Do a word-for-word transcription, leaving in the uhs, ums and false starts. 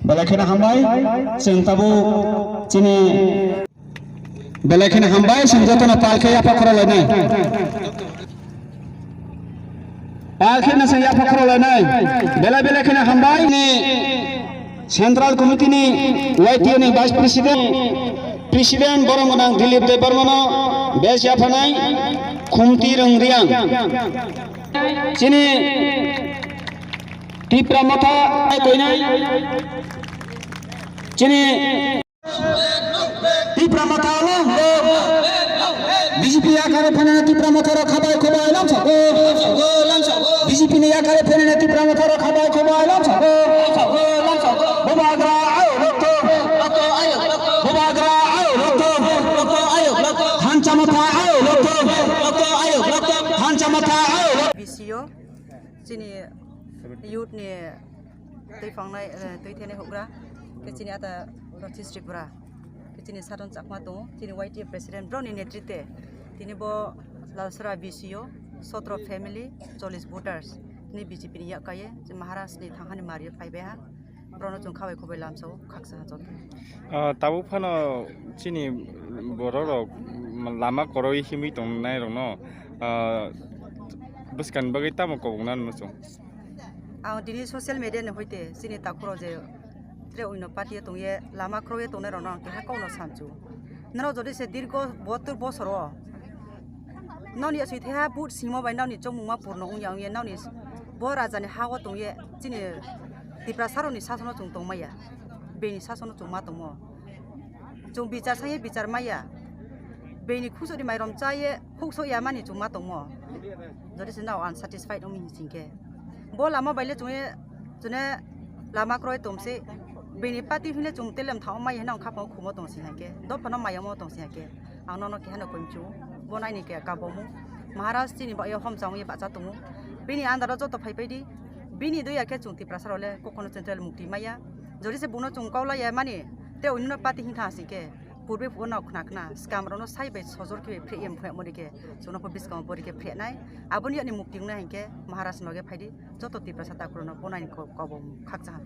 Belai kheno hambai, chwng tabuk chini belai kheno hambai, chwng jotono pal khe yapha khorok lainai. Pal khe nasa yapha khorok lainai. Belai belai kheno hambai ni Central Committee ni Y T A ni Vice President, President borok gwnang Dilip Debbarma no bes yaphanai Khumti Rwngriang. Chini Tipra Motha koinai. Chini Tipra Motha long live. B J P yakare phainani Tipra Motha rok khabai khobai lamsao. B J P ni yakare phainani Tipra Motha rok khabai khobai lamsao. Bubagra ayo rokto. Bubagra ayo rokto. Hancha Motha ayo rokto. Hancha Motha ayo rokto. B C O, chini youth ni twi phangnai, eh, twi thenai houhgra, khe chini ata Rothish Tripura, khe chini Saron Chakma tongo, chini Y T F president, borokni netritwe tini bo Lalsora B C O, sotro family, chollish voters ni B J P ni yak kaiye, chini Maharaj ni thanghani mario phaibai ha, borokno chwng khabai khobai lamsao khaksa ha joto. Ah, tabuk phano chini borok rok lama koroi himwi tongnai rokno, ah, bwskangni bagwi tamo kobokna muchung? Ang tini social media ni hoite chini takhuk rok je tre oino party o tongye lama kroye tongnai rokno ang keha kokno samchu. Norok jodi se dirgo bohottor bosor o noni asui theha vote simo bai noni chongmung ma purno wngya wngya noni bo raja ni ha o tongye chini Tiprasa rok ni sasono chwng tongmaya, bini sasono chwng ma tongmo. Chwng bichar sangye bichar maya. Bini khusuri mairom chaye khukso yamani chwng ma tongmo. Jodi se nao unsatisfied wngmi hinkhe. Bo lama baile chwngye chwne lama kroi tomse. Bini party hwnle chwng telem thao maya hwnna khapang khumo tongsi hinkhe. Dophano mayamo tongsi hinkhe. Ang nono kehano koimchu. Bo naini ke kabomung. Maharaj chini bayo homchang ye bacha tongo. Bini andaro joto phai paidi. Bini doya khe chwng Tiprasa role kokhono central mukti maya. Jodi se buno chwng kaulai ya mani, te unino party hingkha asing khe, purbe phuo no khna khna, scam rokno sai bai sojor khe phre em phre mori khe, chwngno pho biskango bori khe phre nai. Aboni yakni mukti wngnai hinkhe Maharaj noge phaidi, joto Tiprasa takhuk rokno bonai ni ko-, kobo khakcha ha.